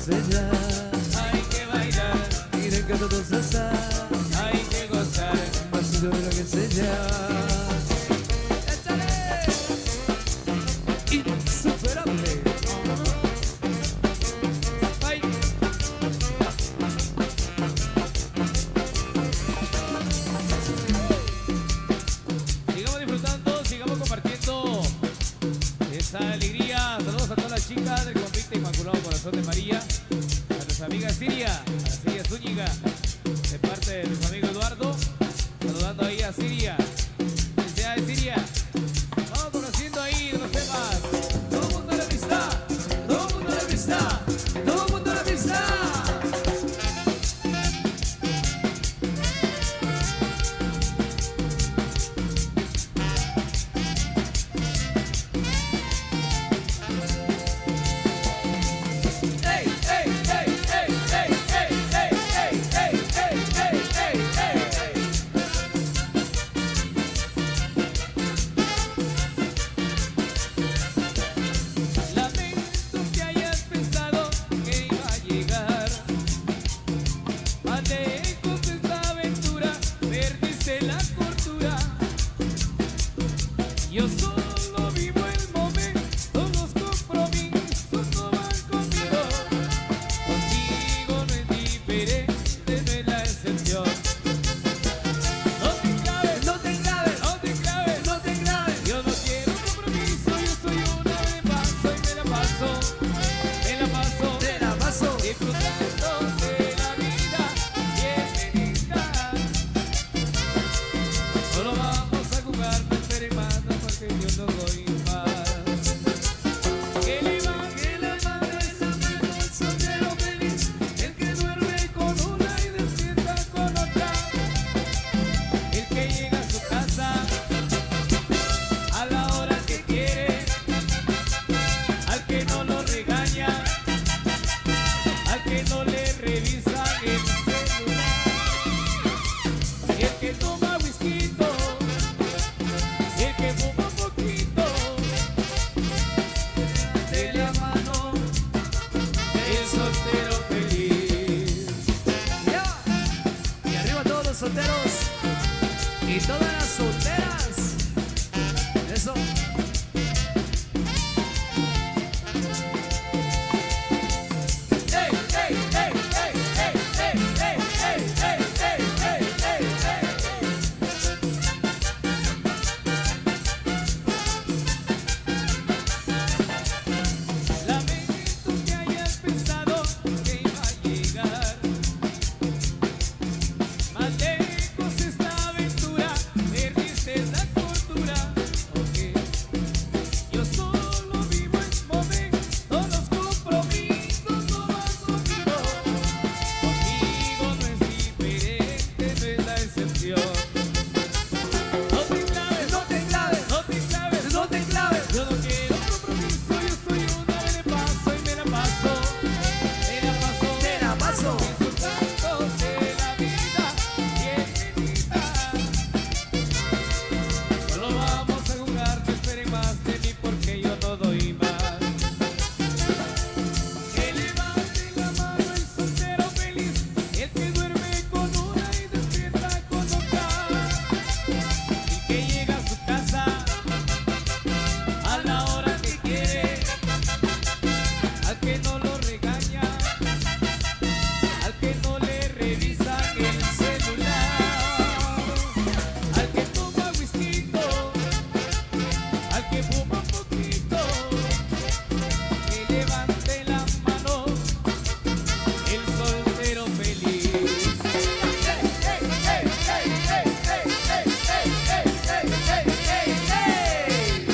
se Hay que bailar, Miren que todos están hay que gozar. Un pasito de lo que se ¡Échale! Insuperable. Ay. Sigamos disfrutando, sigamos compartiendo esa alegría. Saludos a todas las chicas del Convicto Inmaculado Corazón de María, a nuestra amiga Siria, a la Siria Zúñiga, de parte de nuestro amigo Eduardo, saludando ahí a Siria. Felicidades, Siria. Vamos conociendo ahí los temas. Todo mundo a la pista, todo mundo a la pista, todo mundo a la pista. ¡Ey, ey, ey, ey, ey, ey, ey, ey, ey, ey, ey, ey, ey, ey! Lamento que hayas pensado que iba a llegar. Más lejos de esta aventura, perdiste la cordura. Yo solo vivo el momento, los compromisos no van conmigo. Contigo no es diferente, no es la excepción. No te claves, No te claves, no te claves. no te claves. Yo no quiero compromiso, yo soy una de paso y me la paso, me la paso, Te la paso. disfrutando de la vida, bienvenida. Solo vamos a jugar, no esperes más, no, porque yo no doy más. Que levante Que la mano esa mano el soltero feliz, el que duerme con una y despierta con otra, el que llega a su casa a la hora que quiere, al que no lo regaña, al que no le revisan el celular, el que toma whisky, el que fuma poquito, de la mano. el soltero feliz. Ya. Y arriba todos los solteros y todas las solteras. Eso. ¡Ey, ey, ey, ey, ey, ey, ey, ey, ey, ey, ey, ey, ey! Lamento que hayas pensado que iba a llegar. Más lejos esta aventura, perdiste la cordura. Ok. Yo solo vivo el momento, los compromisos no van conmigo. Conmigo no es diferente, no es la excepción. No te claves, No te claves, no te claves, no te claves. yo no quiero compromiso, yo soy una de paso y me la paso, me la paso, Te la paso. disfrutando de la vida, bienvenida. Solo vamos a jugar, no esperen más de mí porque yo no doy más. Que levante la mano el soltero feliz, el que duerme con una y despierta con otra, el que llega a su casa a la hora que quiere, al que no lo regaña, al que no le revisan el celular, al que toma whisky, al que fuma un poquito, que levante la mano, el soltero feliz. ¡Ey, ey, ey, ey, ey, ey, ey, ey, ey, ey, ey, ey, ey!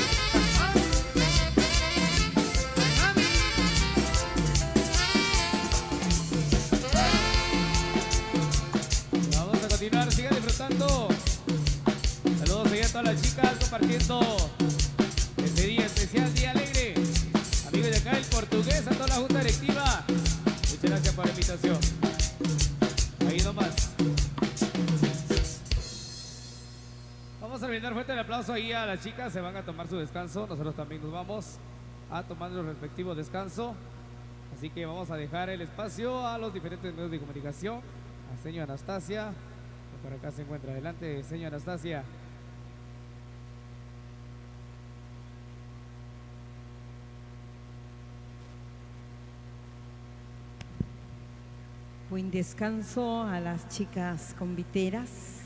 Vamos a continuar, sigan disfrutando. Saludos ahí a todas las chicas compartiendo este día especial, día alegre. Amigos de acá el portugués, a toda la junta directiva. Muchas gracias por la invitación. Ahí nomás. Vamos a brindar fuerte el aplauso ahí a las chicas, se van a tomar su descanso. Nosotros también nos vamos a tomar nuestro respectivo descanso. Así que vamos a dejar el espacio a los diferentes medios de comunicación. A señora Anastasia, que por acá se encuentra. Adelante, señora Anastasia. Buen descanso a las chicas conviteras.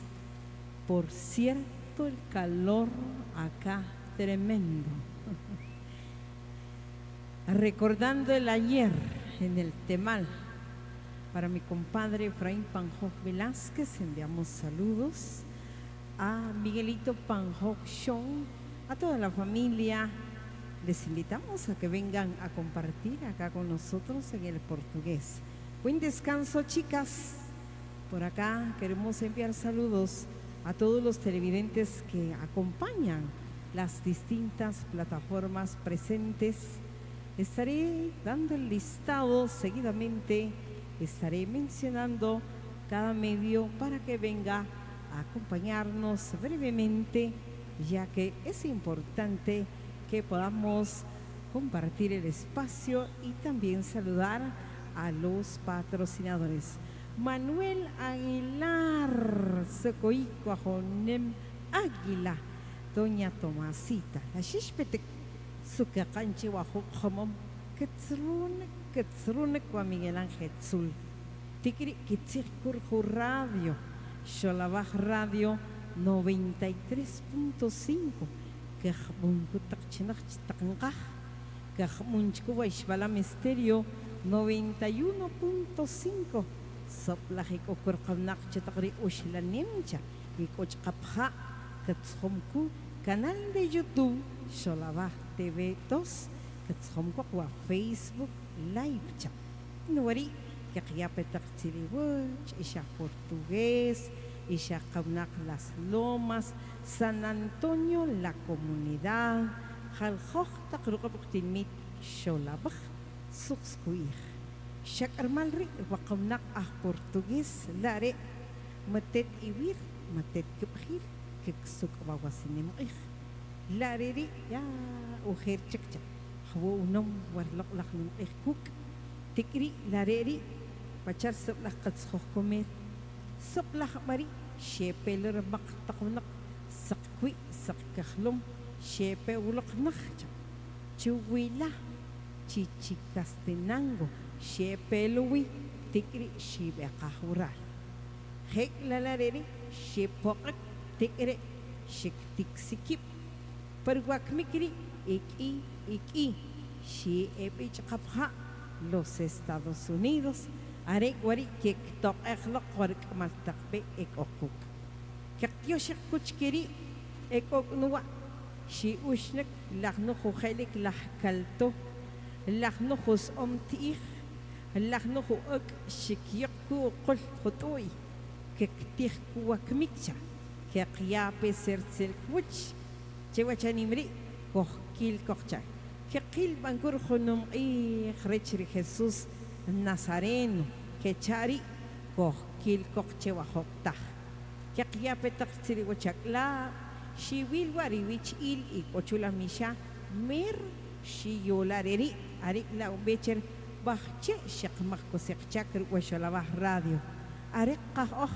Por cierto, el calor acá tremendo. Recordando el ayer en el Temal, para mi compadre Efraín Panjoj Velázquez, enviamos saludos a Miguelito Panjoj Shon, a toda la familia. Les invitamos a que vengan a compartir acá con nosotros en el portugués. Buen descanso, chicas. Por acá queremos enviar saludos a todos los televidentes que acompañan las distintas plataformas presentes. Estaré dando el listado seguidamente, estaré mencionando cada medio para que venga a acompañarnos brevemente, ya que es importante que podamos compartir el espacio y también saludar a los patrocinadores. Manuel Aguilar, Socoico, Ajonem Águila, Doña Tomasita, la Xixpetec, Sucacanchi, Guajucomom, Quetzrune, Quetzrune, Miguel Ángel Zul, Tikri, Kitzirkurju Radio, Xolabaj Radio 93.5, Quejbuncutak Chinach Quejmunchcuba Ixbalam Estéreo 91.5, Soplaj ik'ukurqamnaq chetaqri uxlanimcha ik'uchqapja katzjomku canal de YouTube Xolabaj TV 2 katzjomku wa Facebook Live cha nwari kaqyapetaq tziriwach ixaj portugués ixaj qamnaq Las Lomas San Antonio la comunidad jaljoj taq ruq'uqtinmit Xolabaj suqskuij Xak'armal ri' waqamnaq aj portugués lare matet iwir matet kib'jil kiksuk'b'awasinimq'ij lare ri' ya ujer chikcha jwo unom warloq'laj nimq'ij kuk' tik'ri' lare ri' pachar soblaj qatzjoj comer soblaj b'ari' xepel rmaq taq wnaq saq kwi' saq kajlom xepe uloq naj cha chuwila Chichicastenango xepeluwi tik'ri' xib'eqaj wural jek' lalareri xepoq'ek tik're xiktiksikib' per wakmik ri' ik'i ik'i xi'eb'ich qapja' los Estados Unidos are' wari' kiktoq'ej loq wark'amal taq b'e ek'o quk' qaqtioxej kuchkiri' ek'ok'nuwa' xi'uxnek laj nujujelik laj kalto laj nujus'om ti'ij laj nuju'ok xikyoq ku'qol jut'uy kiktij kuwakmik cha keqyape sertzelkwach chewachanimri' kojkil kojcha keqil b'ankur junum q'ij rech ri Jesús Nazareno kechari' kojkil kojchewajoqtaj keqyape taq tziriwachak'lab' xiwil wa riwich il ik'ochula mixa mer xiyolareri arik la ub'echer b'ajche xeqmaq kuseqchak ruk' radio areq qaj oj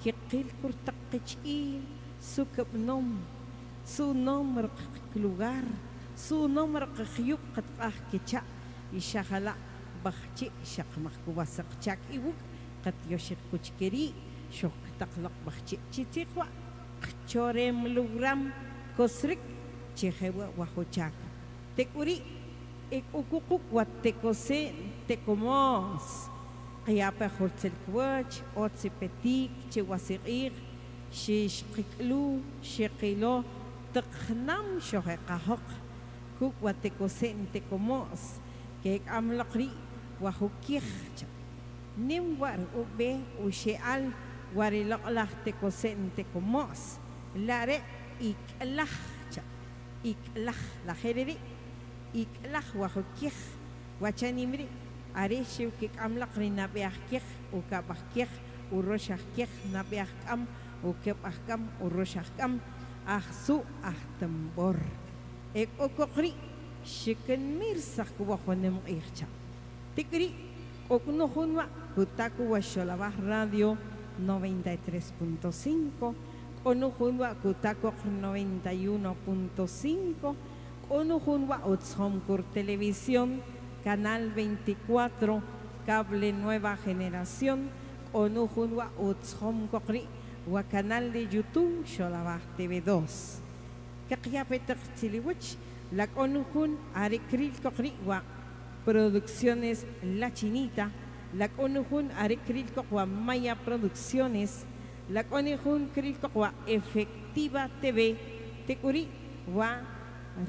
kiqil kurtaq qich'il sukab' nom su nom lugar su nom rqjyub' qatq'aj kecha' ixajala' b'ajche xaqmaq kuwasaqchak iwuk' qatyoxiq kuchkeri' xuqtaq loq b'ajche chitziqwa qchorem lugram kosrik chejewa wajochak tek'uri' ik'ukuquk watekose tekomos qyape jurtzelkwach otzipetik chiwasiq'ij xixqik'lu xiqilo taqnam xojeqajoq kuk watekose tekomos kek'amloq ri' wajukij cha nim war ub'e uxe'al wariloq'laj tekose tekomos lare' ik'laj cha ik'laj la jereri' ik'laj wajukij wachanimri' are' xiw kik'amlaq ri nab'e ajkej ukab' ajkej urox ajkej nab'e ajk'am ukeb' ajk'am urox ajk'am ajsu' ajtambor ek'okoq ri' xikinmirsaj kuwajonem q'ij cha. Tik'ri' k'o k'u jun wa' kuta k'u wa Xolabaj Radio 93.5, k'o jun wa' kuta koq 91.5, k'o jun wa' utzjom kur Televisión, Canal 24, Cable Nueva Generación, k'o jun wa' utzjom koqri' wa canal de YouTube Xolabaj TV2. Kaqya petaq tziliwach, la k'o jun are kril koqri' wa Producciones La Chinita, la k'o jun are kril koq wa Maya Producciones, la k'o jun kril koq wa Efectiva TV, tek'uri' wa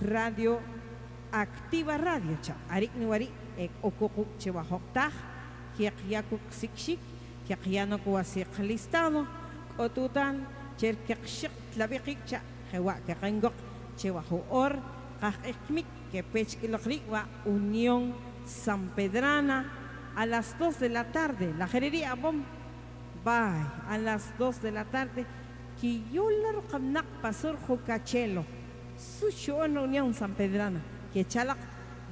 Radio Activa Radio cha arik ni wari ek okuquk che wa joqtaj keqya kuk sikxik keqya no kuwasiq listado k'otutan cher keqxiq tlabiqik cha jewa keqengoq che wa or qajq'ijkmik kepech k'loqri wa Unión Sampedrana a las 2 de la tarde. La jerería abom bye a las 2 de la tarde kiyular qamnaq pasur Cachelo sushu'on Unión Sampedrana que chalaq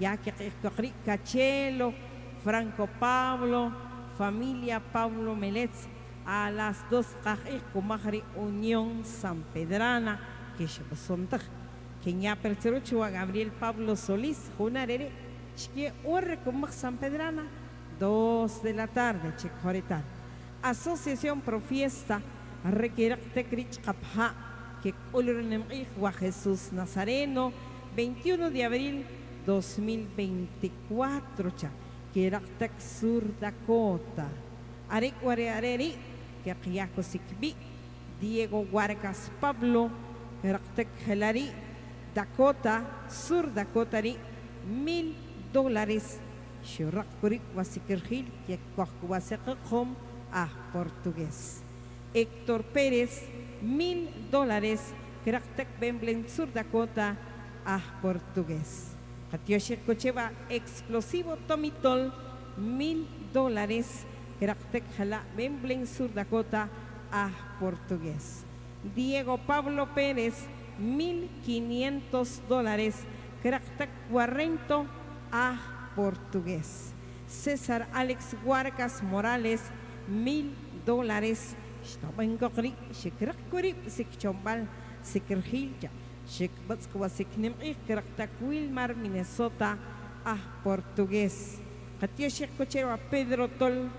ya que q'ijkoqri Cachelo Franco Pablo familia Pablo Meletz a las 2 qaj'ij kumajri Unión Sampedrana que xb'sontaj Kenya percheruchwa Gabriel Pablo Solís junarere chke ur kumaj Sampedrana 2 de la tarde chikjoretal Asociación Profiesta requiraq tekrich qapja que k'ulurnemq'ij wa Jesús Nazareno 21 de abril 2024 cha kiraqtak Sur Dakota. Arek ware areri que qiyako sikbi Diego Vargas Pablo kiraqtak Helari Dakota Sur Dakota ri $1,000 xuraq kurik wasikirjil que wasiqhom a portugués. Héctor Pérez $1,000 kiraqtak Bemblen Sur Dakota a portugués. Katioshi Kocheva Explosivo Tomitol $1,000 kiraqtak Jala Bemblen Sur Dakota a portugués. Diego Pablo Pérez $1,500 kiraqtak Guarrento a portugués. César Alex Huarcas Morales $1,000 xtob'enkoqri xikraq kurib sikchombal sikirjilcha xikb'atz'wa siknimq'ij kiraqtak Wilmar Minnesota a portugués. Qatioxij kochewa Pedro Tol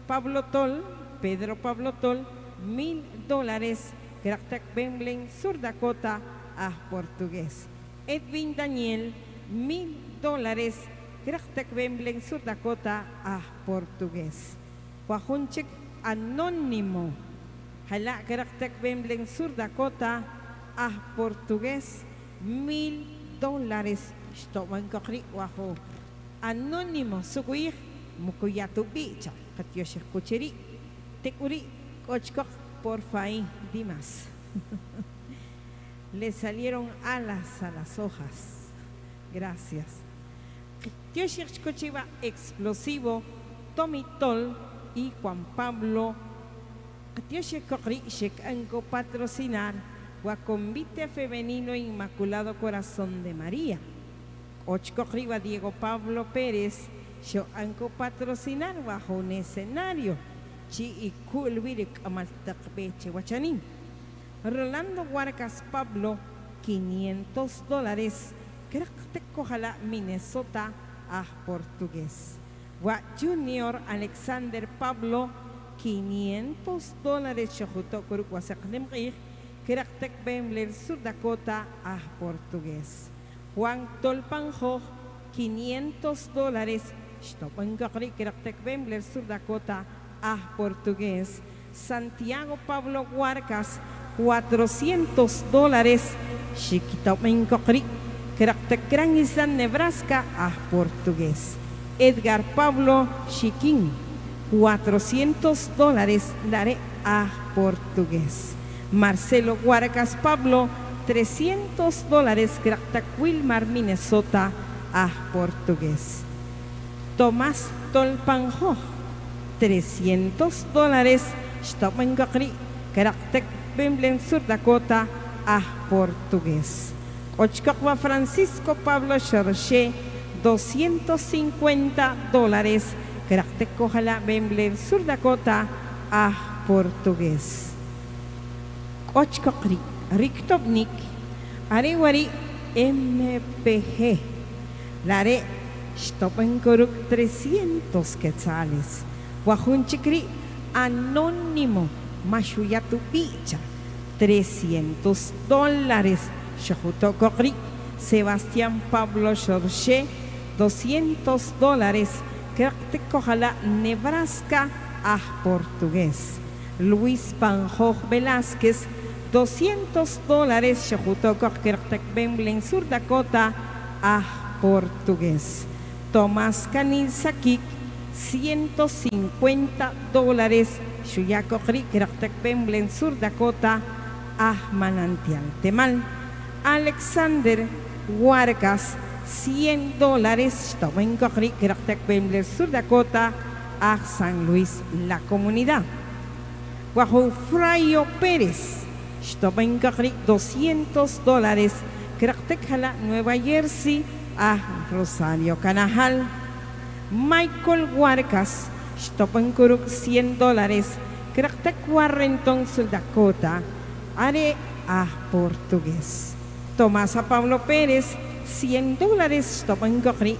Pablo Tol Pedro Pablo Tol $1,000 kiraqtak Bemblen Sur Dakota a portugués. Edwin Daniel $1,000 kiraqtak Bemblen Sur Dakota a portugués. Guajunchik anónimo Jala kiraqtak Bemblen Sur Dakota a portugués $1,000 xtob'ankoqri wajo anónimo sukuij mukuyatubi cha qatyoxij kucheri tek'uri k'ochkoq porfa Dimas. Le salieron alas a las hojas. Gracias. Tyoxij Cochiva Explosivo Tommy Tol y Juan Pablo Tyoxij Koqri xek anko patrocinar wa convite femenino Inmaculado Corazón de María. Ochkoqri wa Diego Pablo Pérez xo anko patrocinar bajo un escenario chi y kulwirik amaltaqbeche wachanin. Rolando Huarcas Pablo $500 Ojalá Minnesota a portugués. Wa Junior Alexander Pablo $500 xojuto kuruk wasaqnemq'ij kiraqtak Bembler Sur Dakota a portugués. Juan Tolpanjoj $500 xtob'ankoqri kiraqtak Bembler Sur Dakota a portugués. Santiago Pablo Huarcas $400 xikitob'ankoqri kiraqtak Gran Island Nebraska a portugués. Edgar Pablo Chiquín $400 daré a portugués. Marcelo Huarcas Pablo $300 kiraqtak Wilmar Minnesota a portugués. Tomás Tolpanjoj $300 xtob'ankoqri kiraqtak Bemblen Sur Dakota a portugués. Ochkoqwa Francisco Pablo Xorxe. 250 dólares Kraqtek kojala Bembler Sur Dakota aj portugués. K'ochkoqri Riktobnik Arewari MPG Lare Xtopenkoruk 300 quetzales. Wajunchikri Anónimo Mashuyatupicha 300 dólares. Xojutokokri Sebastián Pablo Xorxe 200 dólares. Kraqtek Nebraska aj portugués. Luis Panjoj Velázquez 200 dólares. Xojutokok Kraqtek Bemblen Sur Dakota aj portugués. Tomás Canil Sakik 150 dólares. Xuyakokri Kraqtek Bemblen Sur Dakota aj Manantial Temal. Alexander Huarcas 100 dólares. Xtobenkokri Kraqtek Bemblen Sur Dakota aj San Luis La Comunidad. Guajo Frayo Pérez Xtobenkokri 200 dólares. Kraqtek Jala Nueva Jersey a Rosario Canajal. Michael Huarcas Xtopenkuruk 100 dólares. Kraqtek Warrenton Sur Dakota Are a portugués. Tomás a Pablo Pérez 100 dólares. Xtopenkokri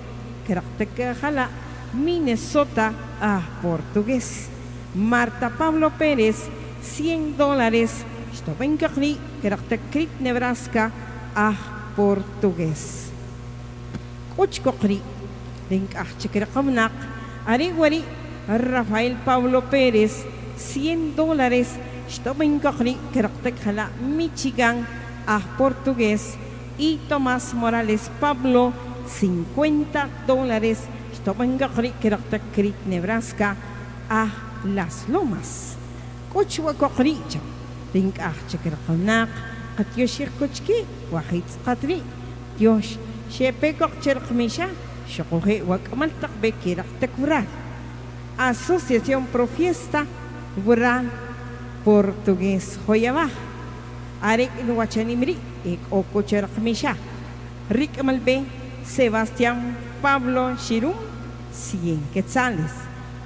Kraqtek Jala Minnesota a portugués. Marta Pablo Pérez 100 dólares. Xtopenkokri Kraqtek Creek Nebraska a portugués. K'uchkoqri rink'ajchikriqamnaq Ariwari Rafael Pablo Pérez 100 dólares. Xtopenkoqri Kraqtek Jala Michigan a portugués. Y Tomás Morales Pablo 50 dólares. Xtopenkoqri Kraqtek Creek Nebraska a Las Lomas. K'uchwakoqricha rink'ajchikriqamnaq qatyoxiqkuchki wajitzqatri Dios xepekoq cherqmisha xoqoje wak'amaltaq bekiraqtak wral. Asociación Profiesta Wral Portugués Joyabaj. Arek nuwachanimri ik oko cherqmisha. Rick Malbe Sebastián Pablo Xirum 100 quetzales.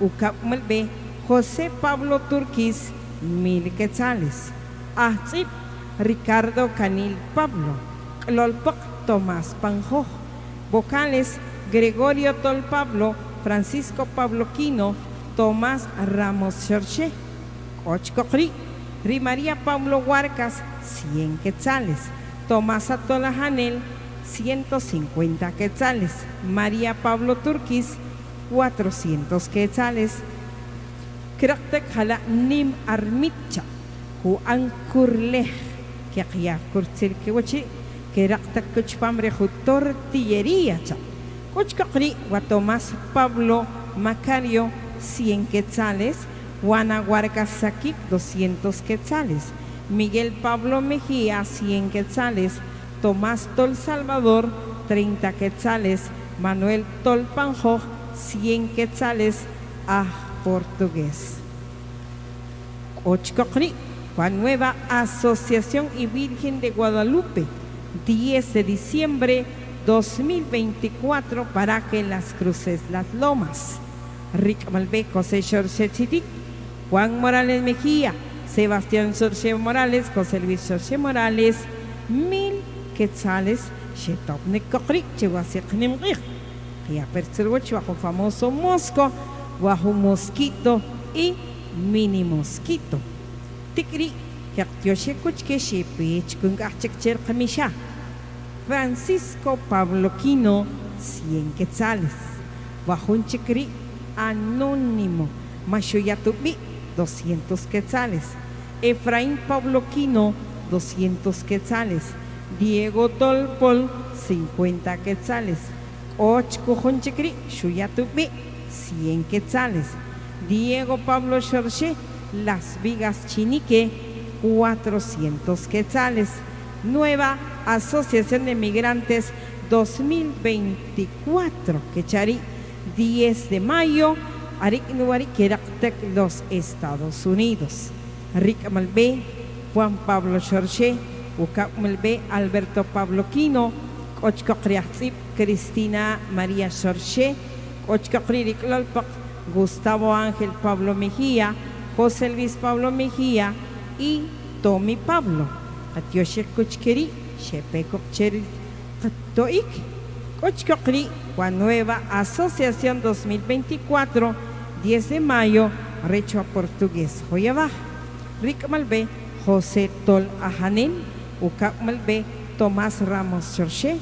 Ukab Malbe José Pablo Turquís 1000 quetzales. Ahtzib Ricardo Canil Pablo. Klolpok Tomás Panjoj. Vocales Gregorio Tol Pablo, Francisco Pablo Quino, Tomás Ramos Xorxe. Ochkoqri, Ri María Pablo Huarcas, 100 quetzales. Tomás Atola Janel, 150 quetzales. María Pablo Turquís, 400 quetzales. Kraqtek jala Nim Armitcha, Kuan Kurlej, Kiaqyaf Kurtzil Kiwachi, Keraqtak Kuchpamre tortillería cha. Kuchkoqri, wa Tomás Pablo Macario, 100 quetzales. Juana Huarcas Sakip, 200 quetzales. Miguel Pablo Mejía, 100 quetzales. Tomás Tol Salvador, 30 quetzales. Manuel Tol Panjoj, 100 quetzales. A portugués. Ochkoqri, Juan Nueva Asociación y Virgen de Guadalupe, 10 de diciembre 2024, Paraje Las Cruces, Las Lomas. Rick Malbec, José Xorxe Chitic, Juan Morales Mejía, Sebastián Xorxe Morales, José Luis Xorxe Morales, 1000 quetzales, Xetopnik Koqri, Chihuasiqnimqij. Ya bajo famoso mosco, bajo mosquito y mini mosquito. Tikri, Francisco Pablo Quino, 100 quetzales. Bajunchikri, anónimo. Machoyatubi, 200 quetzales. Efraín Pablo Quino, 200 quetzales. Diego Tolpol, 50 quetzales. Ochkujunchikri, Shuyatubi, 100 quetzales. Diego Pablo Xorxe, Las Vigas Chinique, 400 quetzales. Nueva Asociación de Migrantes 2024, Quechari, 10 de mayo, Arik Nuari, Keraktek, los Estados Unidos. Rick Malvé, Juan Pablo Xorxe, Ukap Malvé, Alberto Pablo Quino, Ochko Kriatzip, Cristina María Xorxe, k'o chikoq ri' ri k'lolpaq Gustavo Ángel Pablo Mejía, José Luis Pablo Mejía y Tommy Pablo. Qatyoxij kuch ke ri' xepe koq che ri qato'ik. K'o chikoq ri' wa Nueva Asociación 2024, 10 de mayo, rech wa Portugués Joyabaj. Ri k'amal b'e José Tol Ajanel, ukab' k'amal b'e Tomás Ramos Xorxe,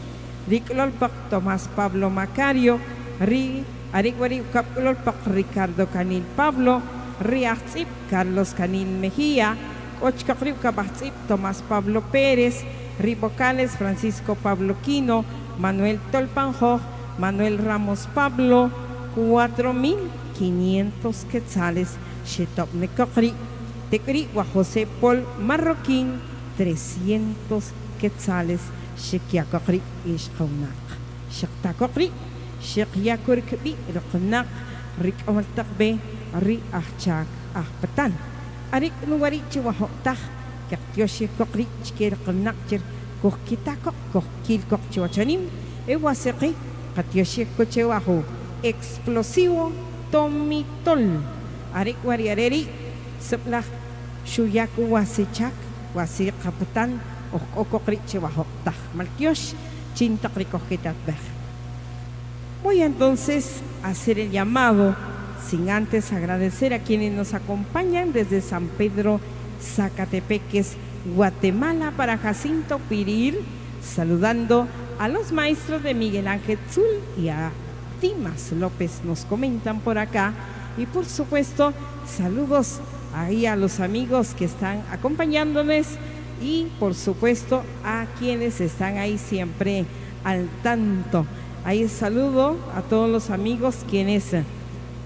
ri k'lolpaq Tomás Pablo Macario, ri are wari' ukab' k'lolpaq Ricardo Canil Pablo, ri ajtz'ib' Carlos Canil Mejía, k'o chikoq ri' ukab' ajtz'ib' Tomás Pablo Pérez, ri vocales Francisco Pablo Quino, Manuel Tolpanjoj, Manuel Ramos Pablo, 4500 quetzales xetob'nekoq ri', tek'uri' wa José Paul Marroquín 300 quetzales xekyakoq ri' ixqawnaq. Xeqtakoq ri' xeqyakur kb'i' riqnaq ri k'amal taq b'e ri ajchak ajpatan. Are k'u wari' che wajo'taj keqtyoxij koq ri' chke riqnaq che kujkitakoq kujkil koq chiwachanim e waseqi qatyoxij ko che waju explosivo Tomitol. Are k'u wari' are ri' sib'alaj xuyak wasichak wasi qapatan oj k'o koq ri' che wajo'taj maltyox chin taq ri kujkitatb'ej. Voy entonces a hacer el llamado sin antes agradecer a quienes nos acompañan desde San Pedro Sacatepéquez, Guatemala, para Jacinto Piril, saludando a los maestros de Miguel Ángel Zul y a Dimas López, nos comentan por acá. Y por supuesto, saludos ahí a los amigos que están acompañándonos y por supuesto a quienes están ahí siempre al tanto. Ahí saludo a todos los amigos quienes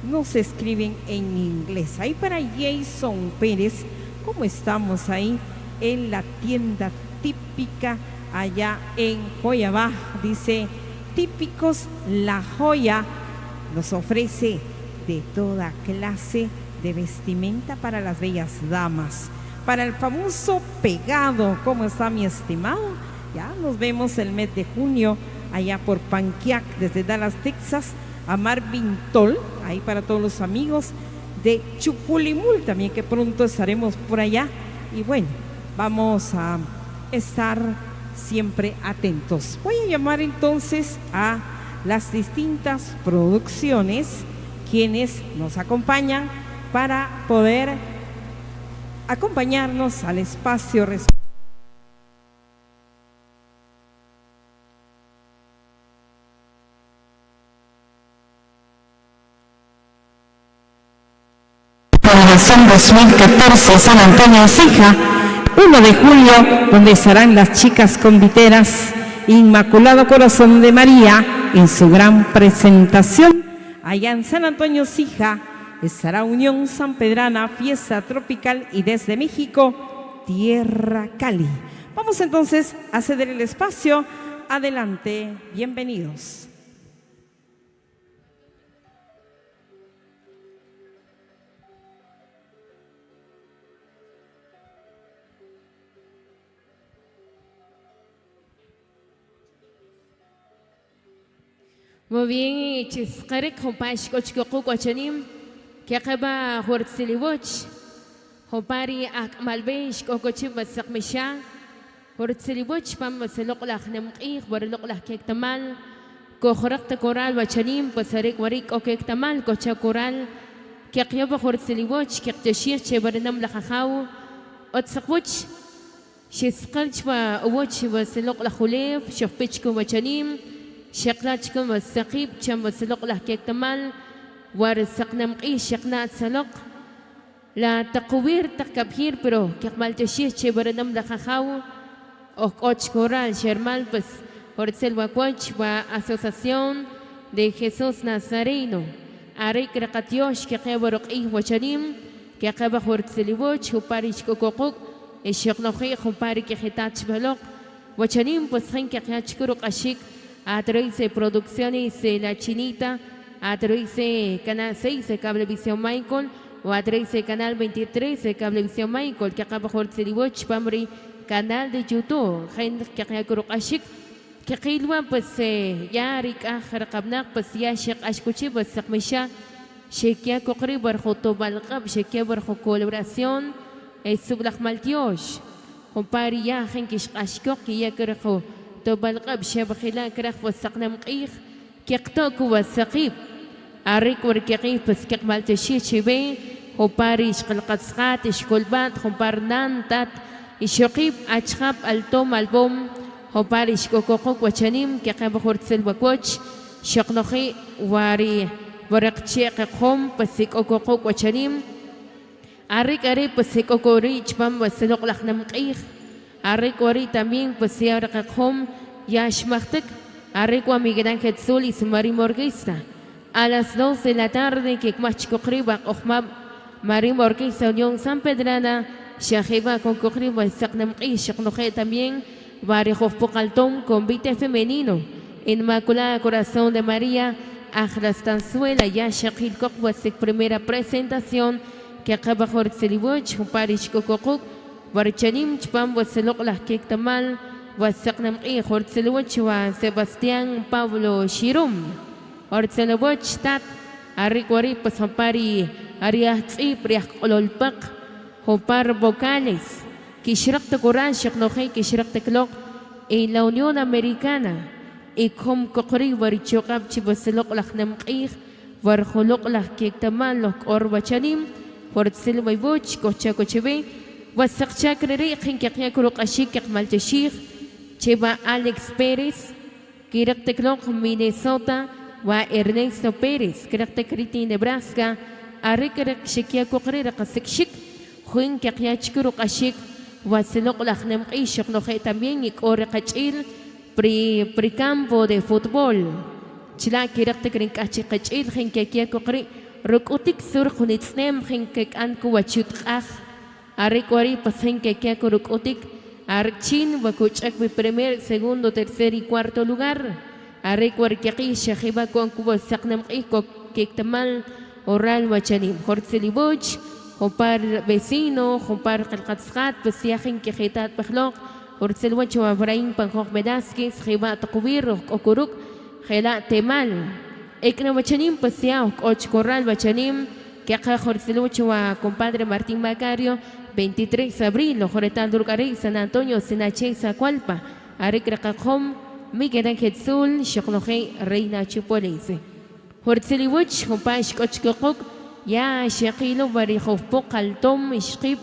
nos escriben en inglés. Ahí para Jason Pérez, ¿cómo estamos ahí en la tienda típica allá en Joyabaj? Dice, típicos La Joya nos ofrece de toda clase de vestimenta para las bellas damas. Para el famoso pegado, ¿cómo está mi estimado? Ya nos vemos el mes de junio allá por Panquiac, desde Dallas, Texas, a Marvin Toll, ahí para todos los amigos de Chuculimul, también que pronto estaremos por allá. Y bueno, vamos a estar siempre atentos. Voy a llamar entonces a las distintas producciones quienes nos acompañan para poder acompañarnos al espacio Federación 2014 San Antonio Sija, 1 de julio, donde estarán las chicas conviteras Inmaculado Corazón de María en su gran presentación. Allá en San Antonio Sija estará Unión Sampedrana, Fiesta Tropical y desde México, Tierra Cali. Vamos entonces a ceder el espacio. Adelante, bienvenidos. Muy bien, chisqarik jumpa xk'ochkuquk wachanim keqeba jurtziliwuch jumpari ak'malbe xk'okochim basaqmisha jurtziliwuch pam basaluqlaj nimq'ij barluqlaj kektamal kojraqta coral wachanim pasarik warik k'okektamal kocha coral keqyoba jurtziliwuch keqtyoxij che barinam lajajaw otsaqwuch xisqalch wa uwuch basaluqlaj ulew xojpichkum wachanim xeqlachkum wasaqib cham basaluqlaj kektamal war saqnamq'ij xeqna tzaloq la taqwir taqkab'jir pero keqmaltyoxij che barinam lajajaw ojk'och coral xermal pues Hortzel Wakwach wa Asociación de Jesús Nazareno arik raqatyox keqeba ruq'ij wachanim keqeba jurtziliwuch jupari xk'okoquk xeqnoji jumpari kejetach baloq wachanim pues jen keqyach kuruq'axik a través de Producciones La Chinita, a través de Canal 6 de Cablevisión Michael o a través de Canal 23 de Cablevisión Michael, que acaba Pamri, canal de YouTube, gen que Keqil wa' pues ya ri k'aj raqab'naq pues ya xeq'ax kuchi' pues saqmixa' xekya koq ri' pa rijotob'al q'ab' xekya pa rijocolaboración sib'alaj maltyox jumpa' ri ya jin kixq'ax koq kiya' k'a rijotob'al q'ab' xa b'ajila' kraj pues saqnam q'ij keqto' kuwasaqib' are k'u ri keq'ij pues keqmaltyoxij chiwe jumpa' ri ixqalqatzqat, ixkolb'at, jumpa' ri nan, tat, ixoqib', achjab', altom, alb'om, jumpa' ri ixk'okoqok wachanim keqeb' jun ritzel wawoch, xoqnoji' wa ri waraqche' qeqjom pues ik'okoqok wachanim, are k'a ri' pues ik'oko ri' chupam wa loq'laj nemq'ij, are k'u ri' también pues ya ri qeqjom ya xmajtik, are k'u wa Miguel Ángel Tzul y su marimba orquesta. A las dos de la tarde kekmaj chikoq ri' wa q'ojmab' marimba orquesta Unión San Pedrana xa jeb'a konkoq ri' wa saq nemq'ij xoqnoje' también wa ri jojpoqaltom convite femenino Inmaculada Corazón de María aj La Estanzuela ya xaqil koq wa sik primera presentación keqab'aj ortziliwach jumpa' ri xk'okoquk' wa ri chanim chupam wa loq'laj kektamal wa saq nemq'ij ortziliwach wa Sebastián Pablo Xirum ortziliwach tat are k'u ri' pues jumpa' ri ajtz'iib' ri ajk'ololpaq jumpa' ri vocales kixraq ta koral xoqnoje kixraq ta kloq en la Unión Americana y kom koq ri' wa ri choq'ab' chi wa loq'laj nemq'ij wa ri joloq'laj kektamal loj k'or wachanim jortzel waywoch kojchako chiwe wa saqchak ri' qin keqya kuruq'axik keqmaltyoxij che wa Alex Pérez kiraq tekloq Minnesota wa Ernesto Pérez kiraq tek riti Nebraska are kiraq xekya koq ri' raqasik'xik jun keqya chikuruq'axik wa loq'laj nemq'ij xoqnoje también ik'o riqach'il pri pri campo de futbol chila' kiraq tek rink'aj chi qach'il jin kekya koq ri' ruk'utik sur junitz'nem jin kek'an kuwachut q'aj are k'u ri' pues jin kekya kuruk'utik are chin wa kuch'ak wi primer, segundo, tercer y cuarto lugar are k'u ri keq'ij xajib'a kon kuwa saq nemq'ij kok kektamal oral wachanim jortziliwach jumpa' vecino jumpa' qilqatzqat pues ya jin kejetat pajloq jortziliwach wa Efraín Panjoj Velázquez jiba' toqwir k'okuruk jela' temal ek'na wachanim pues ya k'och corral wachanim keqa jortziliwach wa compadre Martín Macario 23 abril joretal durk'ari San Antonio Sinache Zacualpa arik raqaqjom Miguel Ángel Tzul xoqnoje Reina Chupolice Jortziliwach jumpa' xk'och koqok ya xeqilo wa ri jojpoq altom ixqib'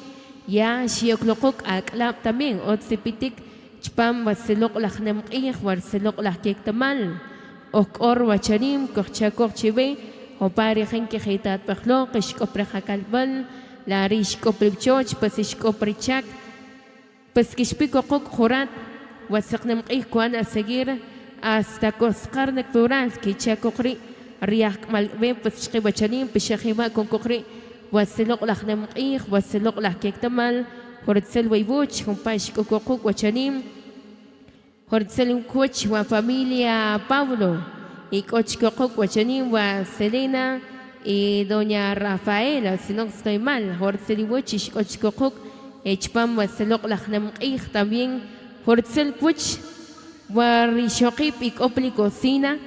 ya xyokloqok ak'lab' también otzipitik chupam wa loq'laj nemq'ij wa loq'laj kektamal ojk'or wachanim kojchakoq chiwe jumpa' ri jin kejetat pajloq ixk'op rijakalb'al la ri ixk'op riwchoch pues ixk'op richak pues kixpikoqok jurat wa saq nemq'ij kuan a seguir hasta kosqarnek plural kichakoq ri' riaj k'malb'e pues chqe wachanim pixajima' konkoq ri' wa loq'laj nemq'ij wa loq'laj kektamal jortzel waywoch jumpa' xk'okoquk wachanim jortzel kuch wa familia Pablo y k'och koqok wachanim wa Selena y doña Rafaela si no estoy mal jortzel iwoch ixk'och koqok chupam wa loq'laj nemq'ij también jortzel kuch wa rixoqib' ik'opli cocina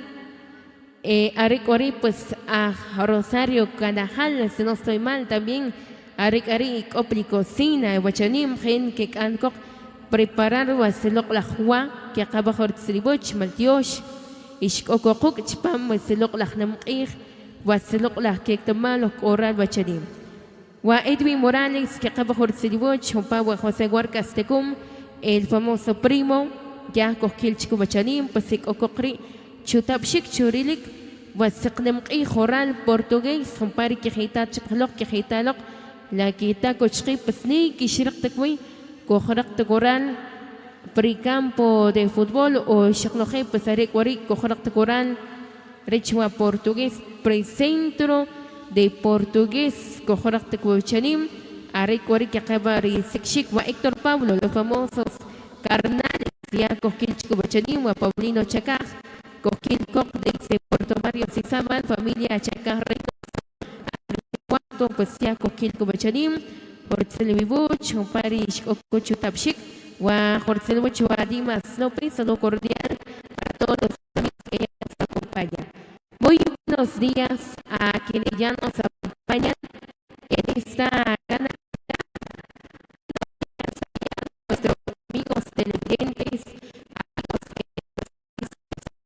are k'u ri' pues aj Rosario Canajal si no estoy mal también are k'a ri' ik'opli cocina wachanim jin kek'an koq preparar wa loq'laj wa keqab'aj ortziliwach maltyox ixk'okoquk' chupam wa loq'laj nemq'ij wa loq'laj kektamal ojk'oral wachanim wa Edwin Morales keqab'aj ortziliwach jumpa' wa José Huarcas Tecum el famoso primo ya kojkil chik wachanim pues ik'okoq ri' chutab'xik churilik wa saq nemq'ij oral portugués jumpa' ri kejitat chipajloq kejitaloq la kitako chqij pues ni kixraq ta wi kojraq ta koral pri campo de futbol o xaqnoje pues are k'u ri' kojraq ta koral rech wa portugués pri centro de portugués kojraq ta wachanim are k'u ri' keqab'a ri sikxik wa Héctor Pablo los famosos carnales ya kojkil chik wachanim wa Paulino Chacaj kojkil koq desde Puerto Barrios Izabal familia Chacaj Reynoso cuarto pues ya kojkil wachanim jortzel wibuch jumpa' ri xk'okoch utab'xik wa jortzel wach wa Dimas López saludo cordial. buenos días a quienes ya nos acompañan en esta gran actividad. Buenos días a nuestros amigos televidentes, amigos que nos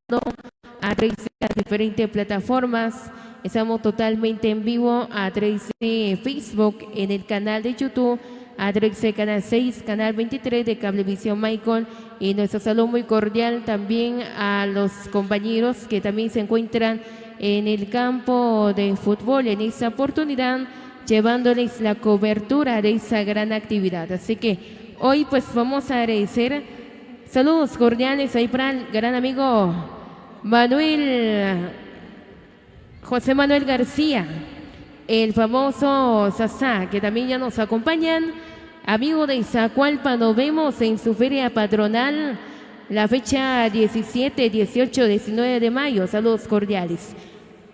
están a través de las diferentes plataformas. Estamos totalmente en vivo a través de Facebook, en el canal de YouTube, a través de Canal 6, Canal 23 de Cablevisión Michael. Y nuestro saludo muy cordial también a los compañeros que también se encuentran en el campo de fútbol en esta oportunidad, llevándoles la cobertura de esa gran actividad. Así que hoy pues vamos a agradecer saludos cordiales ahí para el gran amigo Manuel José Manuel García, el famoso Sasá, que también ya nos acompañan. Amigo de Zacualpa, nos vemos en su feria patronal, la fecha 17, 18, 19 de mayo. Saludos cordiales.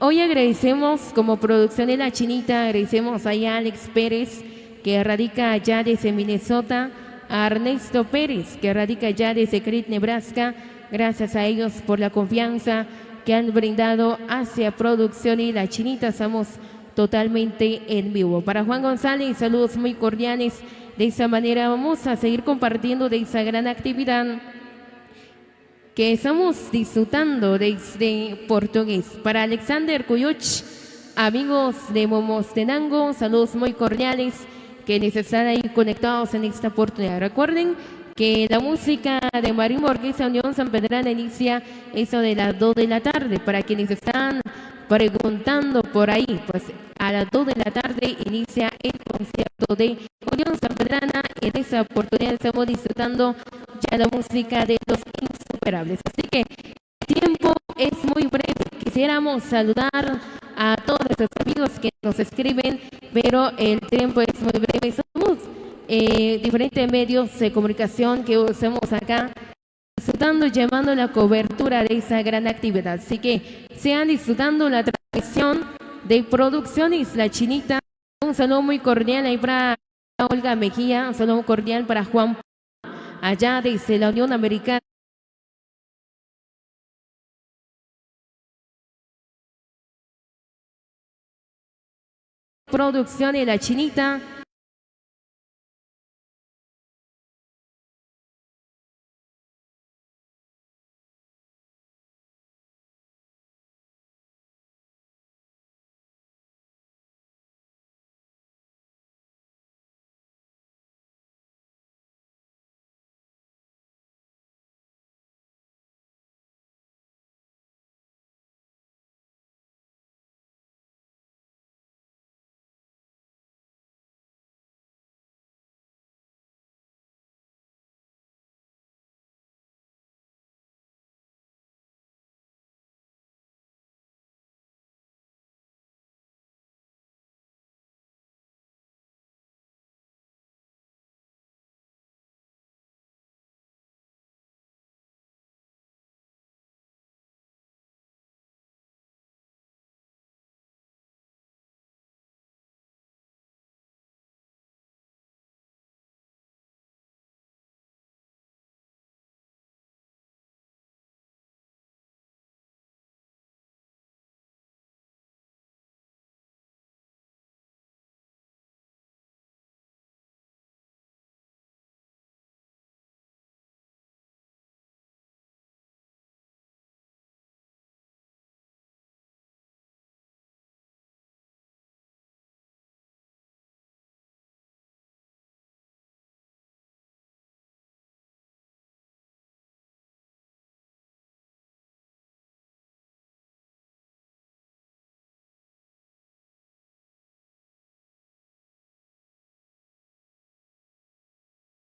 Hoy agradecemos como producción de La Chinita, agradecemos ahí a Alex Pérez, que radica allá desde Minnesota, a Ernesto Pérez, que radica allá desde Crete, Nebraska. Gracias a ellos por la confianza que han brindado hacia producción y La Chinita. Estamos totalmente en vivo. Para Juan González, saludos muy cordiales. De esa manera vamos a seguir compartiendo de esa gran actividad que estamos disfrutando desde Portugués. Para Alexander Cuyuch, amigos de Momostenango, saludos muy cordiales quienes están ahí conectados en esta oportunidad. Recuerden que la música de Marín Orquesta Unión San Pedrana inicia eso de las 2 de la tarde. Para quienes están preguntando por ahí, pues a las 2 de la tarde inicia el concierto de Unión San Pedrana. En esa oportunidad estamos disfrutando ya la música de los insuperables. Así que el tiempo es muy breve. Quisiéramos saludar a todos nuestros amigos que nos escriben, pero el tiempo es muy breve. Somos diferentes medios de comunicación que usamos acá, disfrutando, llevando la cobertura de esa gran actividad. Así que sean disfrutando la transmisión de Producciones La Chinita. Un saludo muy cordial ahí para Olga Mejía, un saludo cordial para Juan allá desde la Unión Americana. Producciones La Chinita.